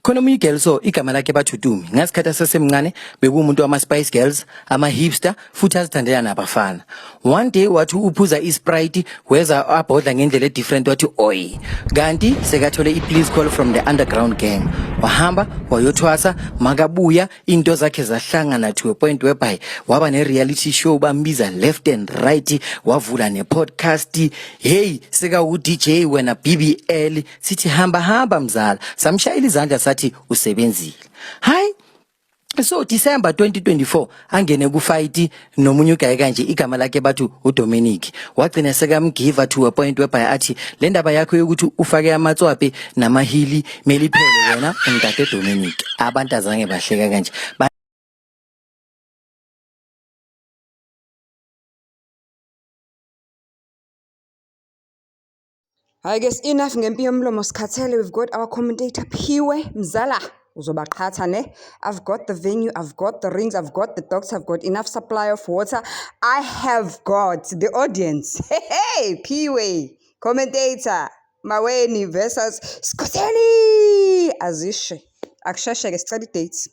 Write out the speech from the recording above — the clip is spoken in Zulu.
Khona omunye igirl so igama lakhe bathi uTumi. Ngasikhathi asesemncane bekuwumuntu wama-Spice Girls, ama-hipster futhi azithandela nabafana. One day wathi uphuza i-Sprite weza abhodla ngendlela e-different wathi oy. Kanti sekathole i-please call from the underground gang. Wahamba wayothwasa makabuya into zakhe zahlangana to a point whereby waba ne-reality show bambiza left and right wavula ne-podcast. Hey seka u-DJ wena BBL sithi hamba hamba mzala samshayela izandla sathi usebenzile hayi. So December 2024 angene ku fight nomunye uguy kanje igama lakhe bathi uDominic, wagcina sekamgiva to a point whereby athi le ndaba yakho yokuthi ufake amatswapi namahili mele iphele wena umdade Dominic. Abantu azange bahleka kanje. Hayi ke, enough ngempi yomlomo, sikhathele. We've got our commentator Phiwe Mzala. Uzobaqhatha ne. I've got the venue, I've got the rings, I've got the doctor, I've got enough supply of water. I have got the audience. Hey, hey, Phiwe, commentator, Maweni versus Skhotheni. Azishe. Akusheshe ke, sicela i-date.